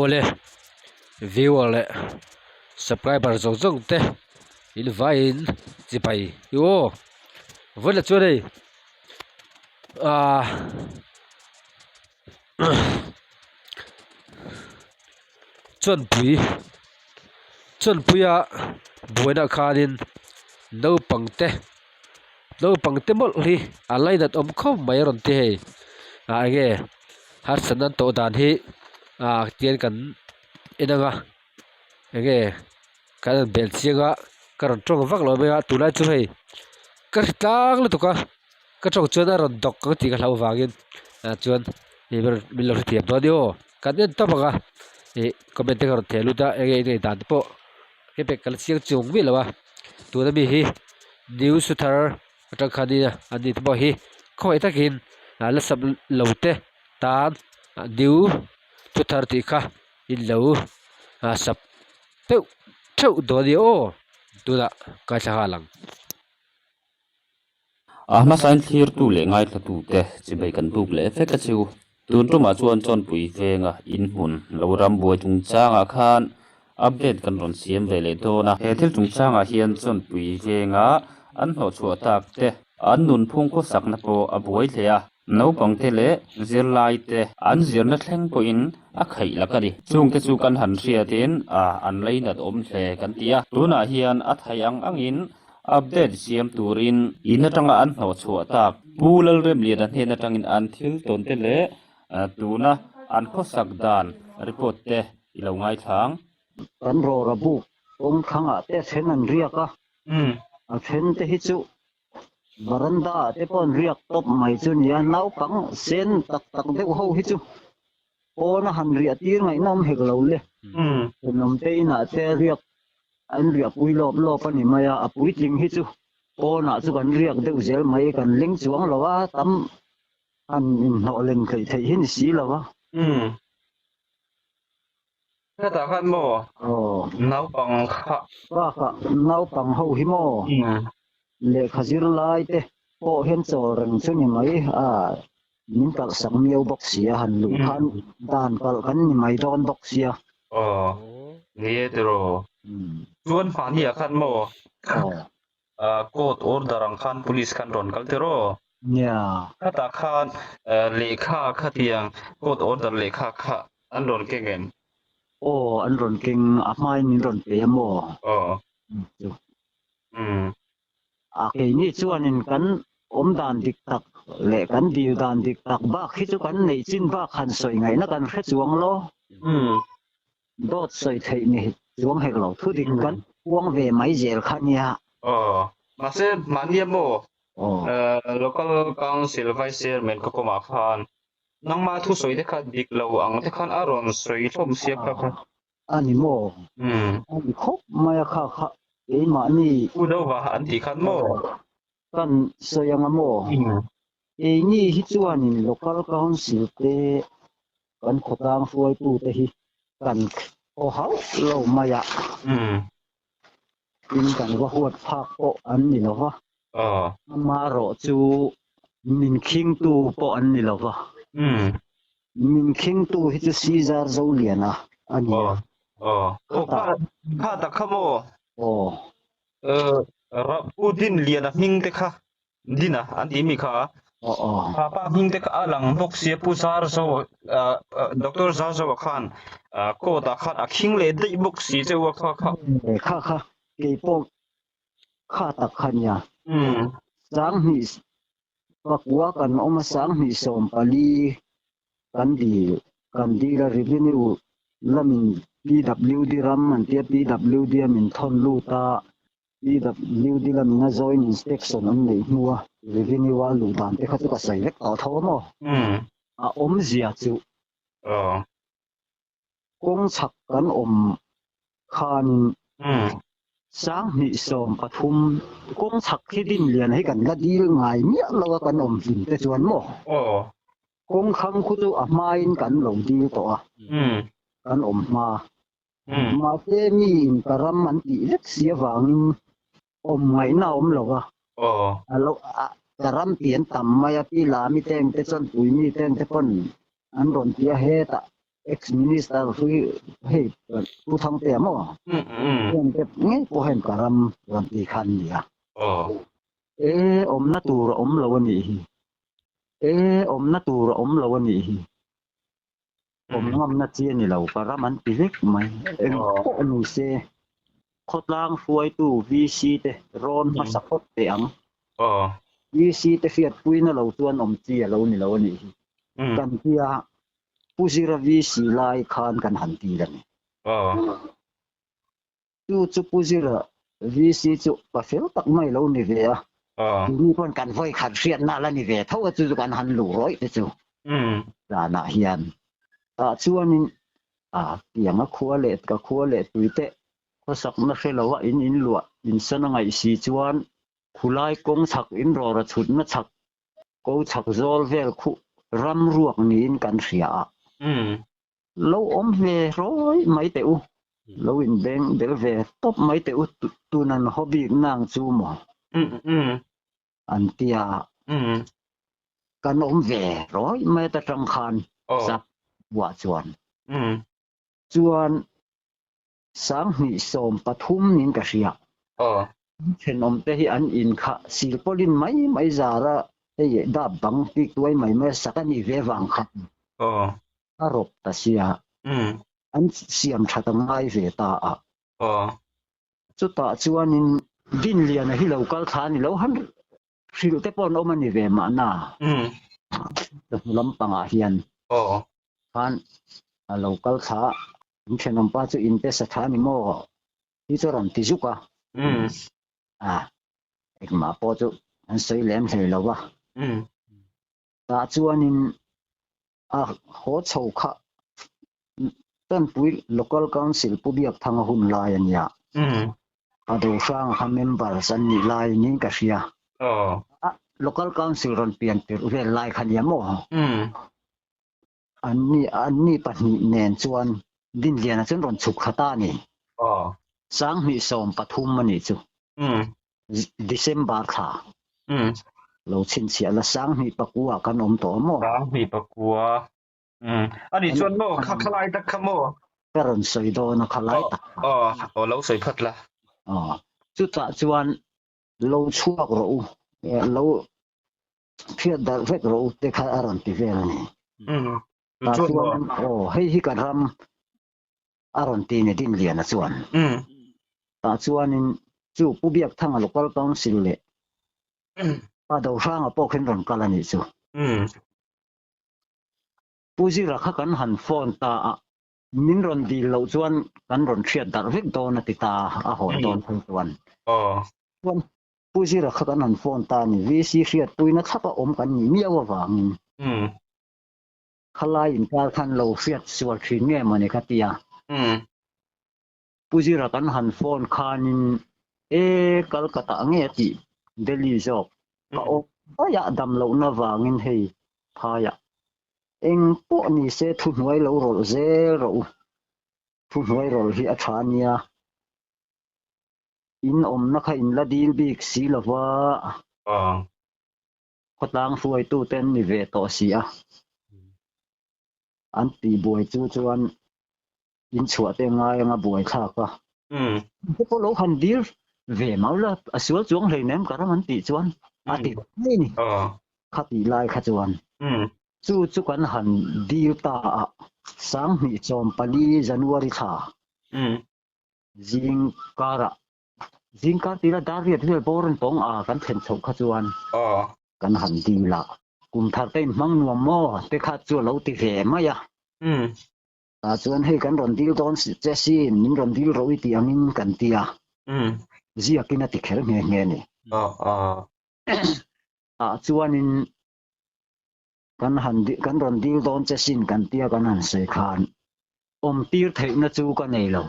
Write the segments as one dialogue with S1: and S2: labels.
S1: Awle viewer leh subscriber zawng zawng te in vaiin chibai i aw vawiin ah chuan hei ahh chuanpui chuanpuia buaina khanin naupang te naupang te mawlh hi a lainat awm khawp mai a rawn ti hei ah enge harsatna an tawh dan hi ah tian kan en ang a enge kan han bel chiang a ka rawn tawng vak lo mai a tunlai chu hei ka hre tlang lutuk a ka tawng chuan a rawn dawk ang tih ka hlauh avangin ah chuan min lo hrethiam dawn a ni aw kan en tawp ang a ih comment te ka rawn theh lut a enge enge dan te pawh hei pek ka la chiang chung miah lo a tuna mi hi news thar atang khan in an ni te pawh hi khawngaih takin ah la sub lo te tan new thu thar tih kha in lo ah sub deuh theuh dawn a ni aw tunah ngaithla nghal ang.
S2: A hmasain thlirtu leh ngaithlatute chibai kan buk leh vek a chu. Tun tumah chuan Chawnpui venga inhmun lo ram buai chungchangah khan update kan rawn siam ve leh dawn a. He thil chungchangah hian Chawnpui venga an hnawhchhuah tak te, an nunphung khawsakna pawh a buai hle a. Naupangte leh zirlaite an zirna thleng pawhin a khaih lak a ni. Chungte chu kan han hriatin an leinat awm hle kan ti a. Tunah hian a theih ang angin Update siam turin in atanga an hnawhchhuah tak Pu Lalremliana hnen atangin an thil tawn te leh tuna an khawsak dan report te i lo ngaithlang.
S3: Kan rawra buk kawng thlangah te a then an riak a, a then te hi chu varanda ah te pawh an riak tawp mai chu nia, naupang sen tak tak deuh ho hi chu pawn a han riah tir ngaihna awm hek lo le, thenawm te inah te riak An riahpui lawp lawp a ni mai a, a puitling hi chu pawnah chu kan riak deuh zel mai, kan leng chuang lo a, tam han inhnawh len theih theih hi ni si lo a.
S4: Umm. Hetah khan maw?
S3: Aw.
S4: Naupang kha.
S3: Bakah naupang ho hi maw?
S4: Umm.
S3: Lehkha zir lai te pawh hian chawl reng chu ni mai a, min kalh sak miau bawk si a, han luh khan dan kalh kan ni mai dawn bawk sia.
S4: Aw, ni e tiraw. Chuan hmahni ah khan maw?
S3: Aw.
S4: Court order ang khan police khan rawn kal tiraw?
S3: Nia.
S4: Khatah khan lehkha khatiang court order lehkha kha an rawn keng em?
S3: Aw, an rawn keng, a hmain min rawn pe a maw?
S4: Aw.
S3: Chu.
S4: Umm.
S3: A keini chuanin kan awm dan dik tak leh kan dil dan dik tak bak hi chu kan neih chin bak han sawi ngaihna kan hre chuang lo.
S4: Umm.
S3: Dawt sawi theih ni chuang hek lo. Thu dik kan puang ve mai zel kha nia.
S4: Aw. Mahse mahnia maw?
S3: Aw.
S4: Local Council Vice Chairman ka kawmah khan nangma thusawi te kha dik lo ang te khan a rawn sawi hlawm sia kha kha.
S3: A ni maw? A ni khawp mai a kha kha keimahni.
S4: Pu Dova an tih khan maw?
S3: Kan sawi ang a maw? Keini hi chuanin Local Council te kan khawtlang hruaitute hi kan khaw hauh lo mai a. Tin kan va huat phak pawh an ni lo va. Amaherawh chu min khingtu pawh an ni lo va. Min khingtu hi chu Caesar Zoliana a ni a.
S4: Kha kha tak kha maw?
S3: Aw.
S4: Pu Dinliana hming te kha Dina an tih mi kha
S3: Aw aw.
S4: Kha pa hming te kha a lang bawk sia Pu Zarzo Doctor Zarzo-a khan court ah khan a khing leh daih bawk si cheu a kha kha.
S3: Kha kha kei pawh kha tak kha nia. Sanghnih pakua kan awm a sanghnih 14 kan dil kan dil a revenue lamin PWD ram an tia PWD a min thawn lut a. PWD lamin a joint inspection an neih hnua revenue a luh dan te kha chu ka sawi vek tawh tho a maw? A awmzia chu kawng chhak kan awm khanin 2013 kawng chhak hi din lian hi kan la dil ngai miah lo a kan awm hlim te chuan maw? Kawng thlang khu chu a hmain kan lo dil tawh a, kan awm hma. Mahse mi in ka ram an tih vek si avangin awm ngaihna a awm lo va. A lo a ka ram tih an tam mai a, pi la mi te engte chuan pui mi te engte pawn an rawn ti a hetah. Ex minister hlui hei Pu Thangtea maw? Hian dep ngei pawh hian ka ram rawn ti kha an ni a. E awmna tur a awm lo a nih hi. E awmna tur a awm lo a nih hi. Awm ngamna chi a ni lo, ka ram an ti vek mai. Eng pawh ni se khawtlang hruaitu VC te rawn hmasa phawt teh ang. VC te hriatpuina lo chuan awm chi a lo ni lo a nih hi. Kan tia Pu Zira VC lai khan kan han dil a ni. Chu chu Pu Zira VC chu pa fel tak mai lo ni ve a. Tuni pawn kan vawi khat hriatna la ni ve tho a chu chu kan han luh rawih te chu. Zanah hian tah chuanin a pianga khua leh ka khua leh tui te khawsakna hre lo a in in luah insan a ngaih si chuan khulai kawng chhak in rawra chhutna chhak ko chhak zawl vel khuh ram ruak niin kan hria a. Lo awm ve rawi mai teh u, lo inbeng bel ve tawp mai teh u tunan haw bik nang chu maw? An ti a. Kan awm ve rawi mai ta tang khan sap buah chuan. Chuan 2013 niin ka hria. Thenawm te hi an in kha silpawlin mai mai zara hei dap bang pik tuai mai mai sak a nih ve vang kha a rawp ta sia. An siam that a ngai ve ta a. Chutah chuanin Dinliana hi lo kal thla a ni lo han hrilh te pawh an awm a ni ve mahna. Ka hnu lampangah hian khan a lo kal thla a, in thenawmpa chu in te sa tha a ni maw hi chu a rawn ti zuk a. A engmah pawh chu an sawi lem hlei lo va. Tah chuanin a haw chho kha Tanpui Local Council Pu Biakthanga hun lai a nia. A do hranga kha members an nih lai niin ka hria. Local Council rawn pian tirh vel lai kha nia maw? An ni an ni pahnih nen chuan Dinliana chuan rawn chhuk thla ta a ni. 2013 a nih chu. December thla. Lo chhinchhiah la 2009 ah kan awm tawh a maw?
S4: 2009. A nih chuan maw kha khalai tak kha maw?
S3: Ka rawn sawi dawn a khalai tak kha.
S4: Aw lo sawi phat la.
S3: Aw chutah chuan lo chhuak rawh u lo phiat darh vek rawh u te kha a rawn ti vel a ni. Tah chuan aw hei hi ka ram a rawn ti ni Dinliana chuan. Tah chuanin chu Pu Biakthanga Local Council leh Pa Dohranga pawh khin rawn kal a nih chu. Pu Zira kha kan han phone ta a, min rawn dil loh chuan kan rawn hriat darh vek dawn a ti ta a, hawn dawn phei chuan. Chuan Pu Zira kha kan han phone ta a ni, VC hriatpuina thlap a awm kan nih miau avangin khalai inkar khan lo hriat sual thin nge mawni ka ti a. Pu Zira kan han phone khanin e Calcutta nge a tih Delhi zawk ka awm daih a dam lohna vangin hei phaiah eng pawh ni se thuhnuai lo rawlh zel rawh u, thuhnuai rawlh hi a tha ania, in awmna kha in la dil bik si lova khawtlang hruaitute an ni ve tawh si a, an tihbuai chu chuan in chhuah te ngai anga buai thlak a. Te pawh lo han dil ve mau la, a sual chuang hleinem ka ram an tih chuan a ti mai ni. Kha tih lai kha chuan chu chu kan han dil ta a, 2014 January thla zing karah zing kar tila dar riat vel bawr an tawng a kan thlen chhoh kha chuan kan han dil a, kum thar te in hmang nuam maw te kha chu a lo ti ve mai a. Tah chuan hei kan rawn dil dawn che sin, min rawn dil rawh i tih angin kan ti a, ziakin a ti kher nghe nghe a ni. Tah chuanin kan han kan rawn dil dawn che sin kan tia kan han sawi khan awm tir theihna chu ka nei lo.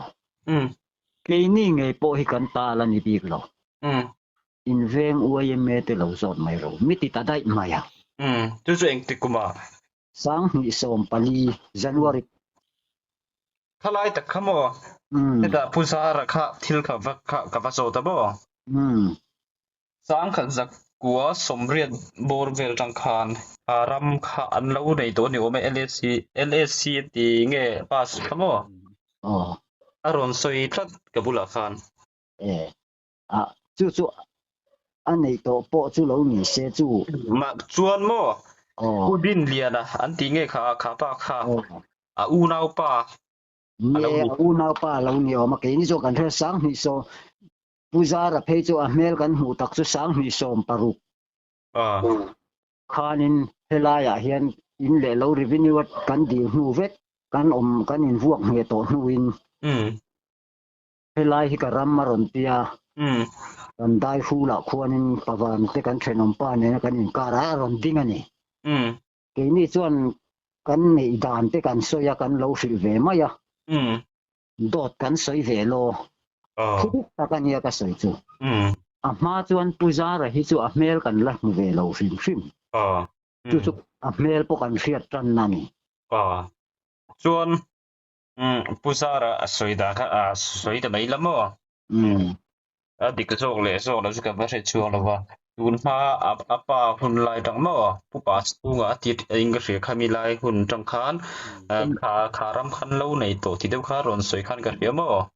S3: Keini ngei pawh hi kan ta la ni bik lo. Inveng YMA te lo zawt mai ro, mi ti ta daih mai a.
S4: Chu chu engtik kumah?
S3: 2014 January.
S4: Thalai tak kha maw? Hetah Pu Zara kha thil kha va kha ka va zawt a maw? Sangkhat zakua sawmriat bawr vel tang khan a ram kha an lo nei tawh a ni awm e, LSC LSC ti nge pass kha maw?
S3: Aw.
S4: A rawn sawi tlat ka bulah khan.
S3: E. A chu chu a nei tawh pawh chu lo ni se chu.
S4: Mah chuan maw?
S3: Aw.
S4: Pu Dinliana an tih nge kha kha pa kha a unaupa a lo
S3: Nge
S4: ni.
S3: a unaupa a lo ni awm a, keini zawk kan hre Sanghnih saw Pu Zara phei chu a hmel kan hmuh tak chu 2016 khanin helaiah hian in leh lo revenue a kan dil hnu vek kan awm kan invuak ngheh tawh hnuin helai hi ka ram a rawn ti a, kan dai hulah khuanin Pavan te kan thenawmpa nena kan inkarah a rawn ding a ni. Keini chuan kan neih dan te kan sawi a, kan lo hrilh ve mai a. Dawt kan sawi ve law. Thu dik tak a nia ka sawi chu. A hma chuan Pu Zara hi chu a hmel kan la hmu ve lo hrim hrim. Chu chu a hmel pawh kan hriat tanna a ni.
S4: Chuan Pu Zara a sawi dan kha a sawi ta mai la maw? A dik zawk leh zawk lo chu ka va hre chhuak lo va, tun hma a pa hun lai tang maw pupa chhungah a tir in ka hria khami lai hun tang khan kha kha ram khan lo nei tawh tih deuh kha rawn sawi khan ka hria maw?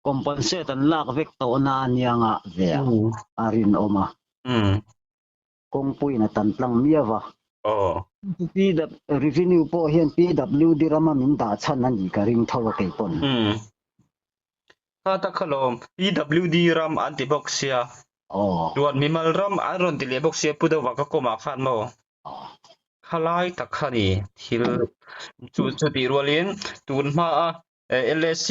S3: Compensate an lak vek tawh na anianga ve a rinawm a. Kawngpuiin a tan tlang miau a. Revenue pawh hian PWD rama min dah chhan a nih ka ring tho a kei pawn.
S4: Kha tak kha lawm, PWD ram an ti bawk sia. Chuan mimal ram an rawn ti leh bawk sia Pu Deuhva ka kawmah khan maw? Kha lai tak kha ni thil chu chutih rualin tun hmaa LSC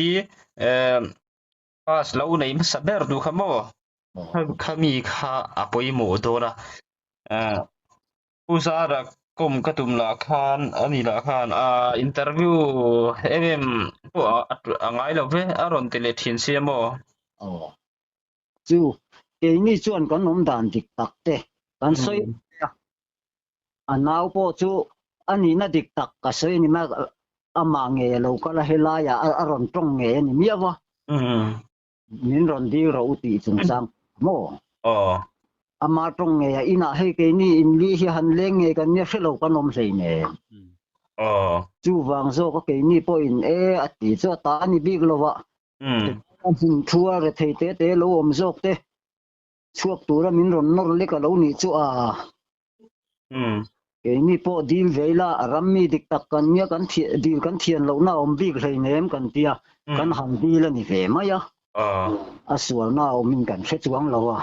S4: Pass lo nei hmasa ber duh kha maw? Khami kha a pawimawh dawn a. Pu Zara kawm ka tum lah khan a ni lah khan a interview em em pawh a ngai lo ve a rawn ti leh thin sia maw?
S3: Aw. Chu keini chuan kan awm dan dik tak te kan sawi a. A nau pawh chu a nihna dik tak ka sawi a ni mai a, amah ngei a lo kal a, helaiah a rawn tawng ngei a ni miau a, min rawn dil rawh u tih chungchang maw? Ama tawng ngei a, inah hei keini inli hi han leng ngei kan nia hrelo kan awm hleinem. Chuvang zawk a keini pawhin e a ti chu a ta a ni bik lo a, a hmun thu a rethei te te lo awm zawk te chhuak tura min rawn nawr lek a lo nih chu a. Keini pawh dil ve ila a ram mi dik tak kan nia kan dil kan thian lohna a awm bik hleinem kan tia kan han dil a ni ve mai a. A sualna a awmin kan hre chuang lo a.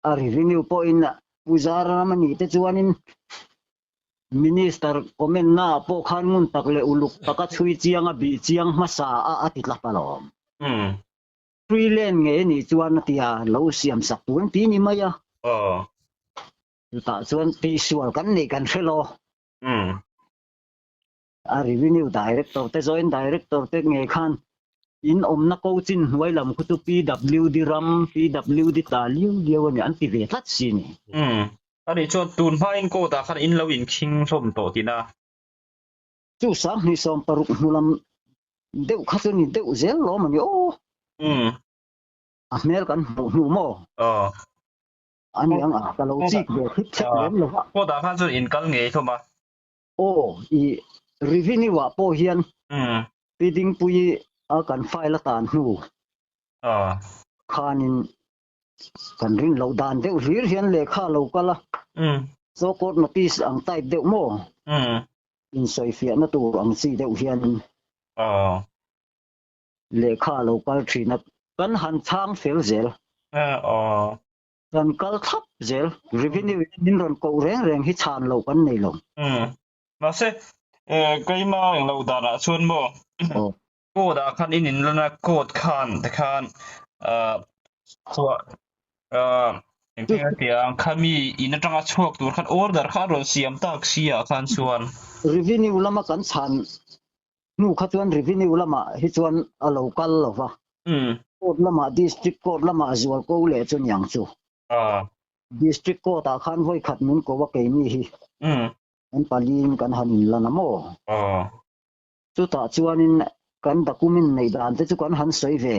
S3: A revenue pawhin Pu Zara ram a nih te chuanin Minister comment na ah pawh khan ngun tak leh uluk taka chhui chiang a bih chiang hmasa a a ti tlap alawm. Free land ngei a nih chuan a tia lo siam sak tur an ti ni mai a. Chutah chuan tihsual kan neih kan hre lo. A revenue director te joint director te ngei khan in awmna ko chin hnuai lam khu chu PWD ram PWD ta liau liau a ni an ti ve tlat si ni.
S4: A nih chuan tun hmain court ah khan in lo inkhing hlawm tawh tina.
S3: Chu 2016 hnu lam deuh kha chu ni deuh zel lawm a ni aw. A hmel kan hmuh hnu maw?
S4: Aw.
S3: A ni ang a, ka lo chik ve thip thep lem lo va.
S4: Court ah khan chuan in kal ngei hlawm a.
S3: Aw, i revenue ah pawh hian Pi Dingpuii a kan file a tan hnu khanin kan rin loh dan deuh hlir hian lehkha a lo kal a, so court notice ang type deuh maw? Insawifiahna tur ang chi deuh hianin lehkha a lo kal thin a, kan han chhang fel zel. Kan kal thlap zel. Revenue in min rawn koh reng reng hi chhan loh kan nei lo.
S4: Mahse, keima englo danah chuan maw? Court ah khan in inlan a, court khan tikhan chhuah engtin nge tia ang khami in atanga chhuak tur khan order kha a rawn siam tak si ah khan chuan.
S3: Revenue lama kan chhan hnu kha chuan revenue lamah hi chuan a lo kal lo va, court lamah district court lamah zual ko leh chu niang chu. District court ah khan vawi khat min ko a keini hi kan paliin kan han inlan a maw? Chutah chuanin kan document neih dan te chu kan han sawi ve,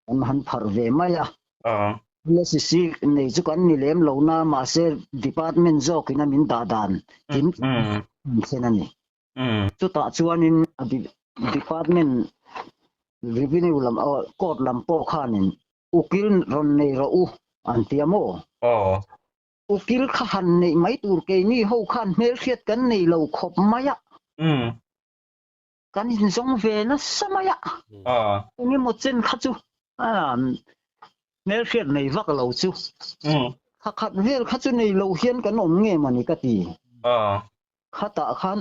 S3: kan han pharh ve mai a. LSC nei chu kan ni lem lo na mahse department zawkin a min dah dan kim thlen a ni. Chutah chuanin a department revenue lam court lam pawh khanin ukil rawn nei rawh u an ti a maw? Ukil kha han neih mai tur keini ho khan hmelhriat kan nei lo khawp mai a. Kan inzawng ve nasa mai a. Engemaw chen kha chu hmelhriat nei vak lo chu. Thla khat vel kha chu nei lo hian kan awm nge mawni ka ti. Khatah khan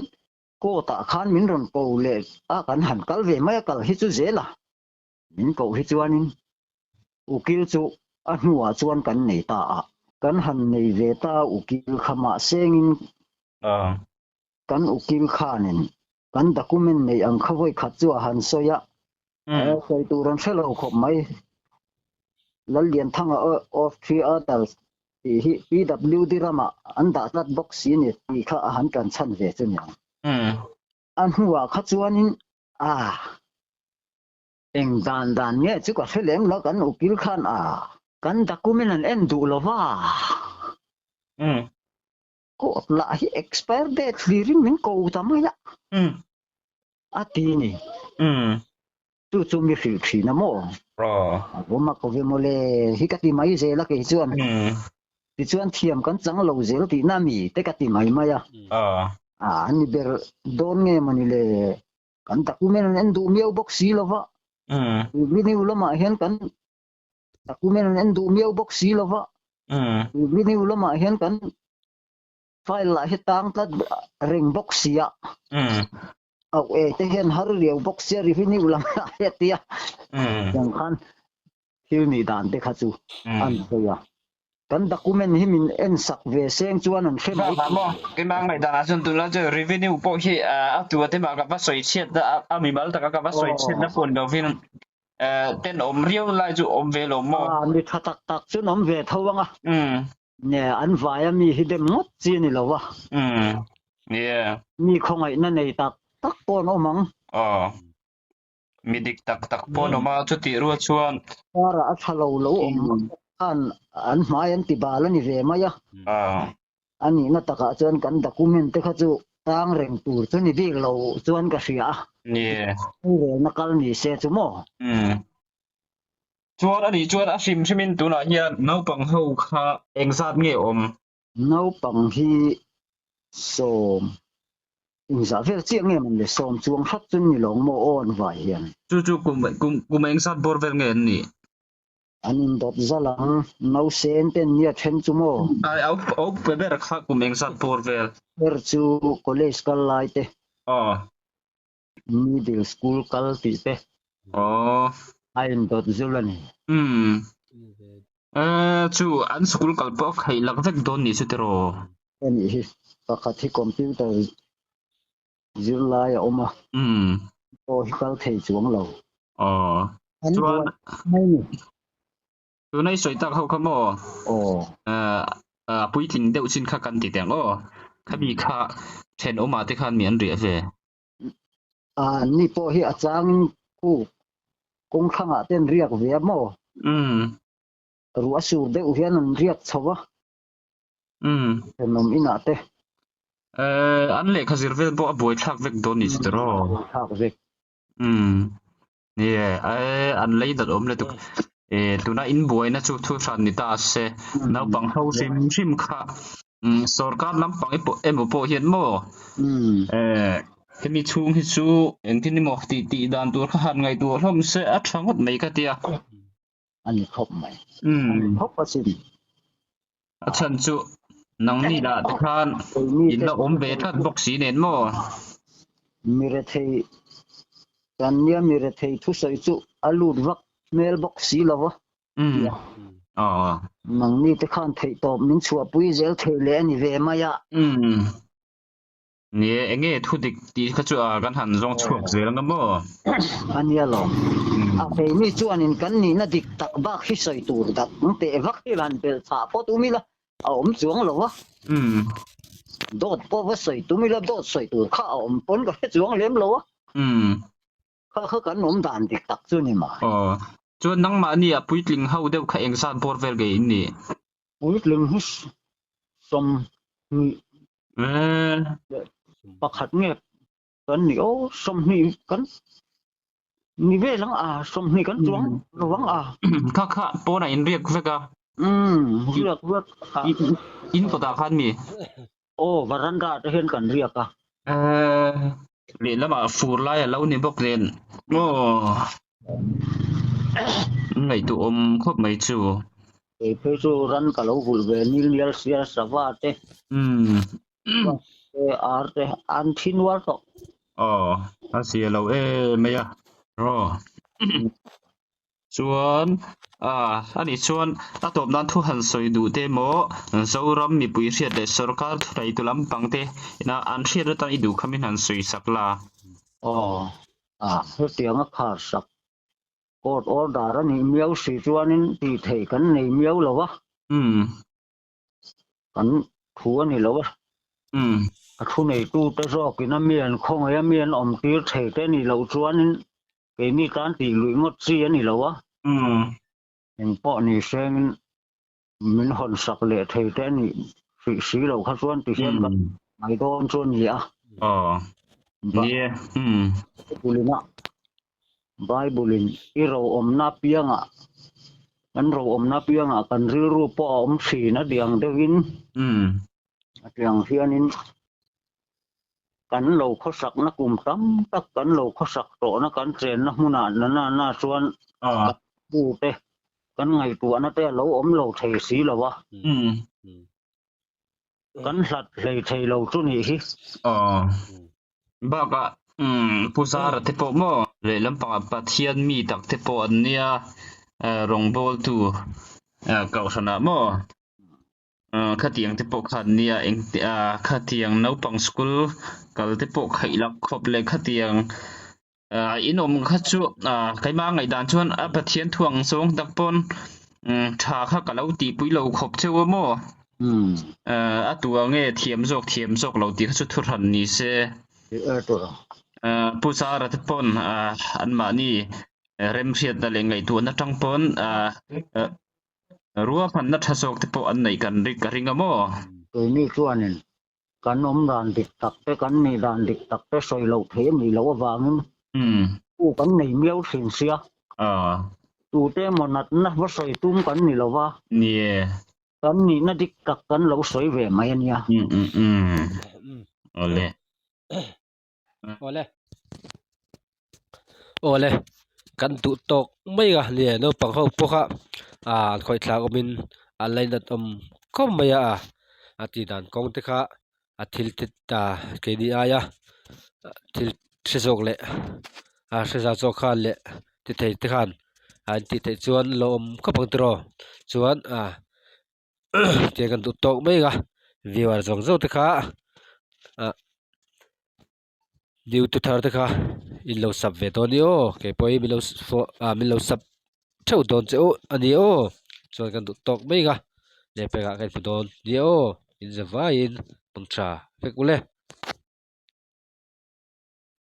S3: court ah khan min rawn ko leh a kan han kal ve mai a kal hi chu zel a. Min koh hi chuanin ukil chu a hnuah chuan kan nei ta a. Kan han nei ve ta ukil kha mahsengin kan ukil khanin kan document neih ang kha vawi khat chu a han sawi a, sawi tur an hre lo khawp mai. Lallianthanga of three others tih hi PWD ramah an dah tlat bawk si ni tih kha a han tan chhan ve chu niang. A hnuah kha chuanin a eng dan dan nge chu ka hre lem lo kan ukil khan a kan document an en duh lo va. Court lah hi expire date hlirin min ko ta mai a. A ti ni. Chu chu mi hrilh thin a maw? A awm a ko ve mawle hi ka ti mai zel a kei chuan. Tichuan thiam kan chang lo zel tihna mi te ka ti mai mai a. A ni ber dawn nge mawni le kan document an en duh miau bawk si lo va. Revenue lamah hian kan document an en duh miau bawk si lo va. Revenue lamah hian kan file lah hi tang tlat reng bawk si a. Au e te hian har riau bawk sia revenue lam ah hi a tia. Tiang khan thil nih dan te kha chu an sawi a. Kan document hi min en sak ve seng chuan an hre mai.
S4: Vang maw? Keimah ngaihdan ah chuan tunlai chu revenue pawh hi a tua te mah ka va sawi chhiat na a mimal taka ka va sawi chhiat na pawh ni lovin tenawm riau lai chu awm ve lo maw?
S3: Mi tha tak tak chu an awm ve tho ang a. Nge an vai a mi hi dem ngawt chi a ni lo a.
S4: Umm yeah.
S3: Mi khawngaihna nei tak tak pawh an awm ang.
S4: Aw. Mi dik tak tak pawh an awm a, chutih rual chuan.
S3: Karah a tha lo lo awm khan an hmai an ti bal a ni ve mai a.
S4: Aw.
S3: A nihna takah chuan kan document te kha chu tang reng tur chu ni bik lo chuan ka hria a.
S4: Yeah.
S3: Rorelna kal ni se chu maw?
S4: Umm. Chuan a nih chuan a hrim hrimin tunah hian naupang ho kha engzat nge awm?
S3: Naupang hi sawm engzah vel chiah nge man le? Sawm chuang hrat chu ni lawng maw aw an vai hian?
S4: Chu chu kum kum kum engzat bawr vel nge an nih?
S3: An indawt zal ang, nausen te an nia then chu maw?
S4: Ai a a upa ber kha kum engzat bawr vel?
S3: Ber chu college kal lai te.
S4: Aw.
S3: Middle school kal tih te.
S4: Aww.
S3: A indawt zul a ni.
S4: Umm. Eh chu an school kal pawh a khaih lak vek dawn ni chu tiraw?
S3: A nih hi. Pakhat hi computer zirlai a awm a.
S4: Umm.
S3: Pawh hi kal thei chuang lo.
S4: Aww.
S3: An
S4: Chuan.
S3: buai mai ni.
S4: Tuna i sawi tak ho kha maw?
S3: Aw.
S4: A puitling deuh chin kha kan ti teh ang aw. Khami kha thenawmah te khan mi an riah ve.
S3: A ni pawh hi a changin khu kawng thlangah te an riak ve a maw?
S4: Umm.
S3: Ruah a sur deuh hian an riak chho a.
S4: Umm.
S3: Thenawm inah te.
S4: Eh, an lehkha zir vel pawh a buaithlak vek dawn ni chu tiraw?
S3: Buaithlak vek.
S4: Umm. Ni e, an lei dat awm lutuk. E, tuna in buaina chu thu hran ni ta se, naupang ho hrim hrim kha sorkar lampang emaw pawh hian maw? E, hemi chhung hi chu engtin emaw tih tih dan tur kha han ngaihtuah hlawm se a tha ngawt mai ka tia.
S3: A ni khawp mai. A ni khawp asin.
S4: A chhan chu nangni lah te khan in la awm ve tlat bawk si nen maw?
S3: Mi rethei kan nia mi rethei thusawi chu a lut vak hmel bawk si lo va.
S4: Umm aw.
S3: Nangni te khan theihtawp min chhuahpui zel thei leh a ni ve mai a.
S4: Umm. Ni e, enge thu dik tih kha chu a kan han zawng chhuak zel anga maw?
S3: A nia lo. A keini chuanin kan nihna dik tak bak hi sawi tur dak teh vak hi han belh chhah pawh tum ila a awm chuang lo a. Dawt pawh va sawi tum ila dawt sawi tur kha a awm pawn ka hre chuang lem lo a. Kha kha kan awm dan dik tak chu ni mai.
S4: Aw. Chuan nangmahni a puitling ho deuh kha engzat bawr vel nge in nih?
S3: Puitling hi 20 leh pakhat nge kan ni aw, 20 kan ni vel ang a, 20 kan chuang lo ang a.
S4: Kha kha pawnah in riak vek a.
S3: Umm riak vek a.
S4: In kawtah khan mi?
S3: Aw varanda te hian kan riak a.
S4: Lehlamah fur lai a lo ni bawk nen aw. Ngaihtuah awm khawp mai chu.
S3: Kei phei chu ran ka lo vulh ve nil nial sia sava te te ar te an thi nual tawh.
S4: Aw a zia lo em mai a aw. Chuan ah anih chuan a tawp nan thu han sawi duh te emaw Zoram mipui hriat leh sorkar thuneitu lampang te ina an hriat atan i duh kha min han sawi sak la.
S3: Aw ah hetiang a khar sak court order a nih miau si chuanin tih theih kan nei miau lo a. Kan thu a ni lo a. A thu neitute zawkin a mi an khawngaih a mi an awm tir thei te nih loh chuanin keini tan tih luih ngawt chi a ni lo a. Engpawh ni sengin min hawn sak leh thei te a nih hrih si loh kha chuan ti hian kan ngai dawn chu a ni a. Bible-in a Bible-in i ro awmna piangah kan ro awmna piangah kan rilru pawh a awm thin a tiang deuhin a tiang hianin kan lo khawsakna kum tam tak kan lo khawsak tawhna kan chenna hmunah na na na chuan kan pu te kan ngaihtuahna te a lo awm lo thei si lo a. Kan hlat hlei thei lo chu nih hi.
S4: Aw. Bakah Pu Zara te pawh maw lehlam pangah Pathian mi tak te pawh an nia rawngbawltu kohhranah maw khatiang te pawh kha an nia eng khatiang naupang school kal te pawh khaih lak khawp leh khatiang in awm kha chu keimah ngaihdan chuan a Pathian thu ang zawng tak pawn tha kha ka lo tihpui lo khawp cheu a maw? A tua nge thiam zawk thiam zawk lo tih kha chu thuhran ni se. Pu Zara te pawn anmahni remhriatna leh ngaihtuahna atang pawn ruahmanna tha zawk te pawh an neih kan ka ring a maw?
S3: Keini chuanin Kan awm dan dik tak te, kan nih dan dik tak te sawi loh theih a nih loh avangin u kan nei miau thin sia. Tute emaw natna va sawi tum kan ni lo va. Kan nihna dik tak kan lo sawi ve mai a nia.
S4: Awle.
S1: Awle. Awle. Kan duh tawk mai a nia naupang ho pawh kha ah an khawih thlak awmin an lainat awm khawp mai a a tih dan kawng te kha a thil te ta keini aia thil hre zawk leh a hre zau zawk khan leh ti thei te khan an tih theih chuan lo awm khawp ang tiraw chuan ah. Tiang kan duh tawk mai a viewer zawng zawng te kha ah new tu thar te kha in lo sub ve dawn ni aw kei pawh hi min lo ah min lo sub theuh dawn che u a ni aw chuan kan duh tawk mai a lehpekah kan hmu dawn ni aw in za vaiin hmang tha vek ule.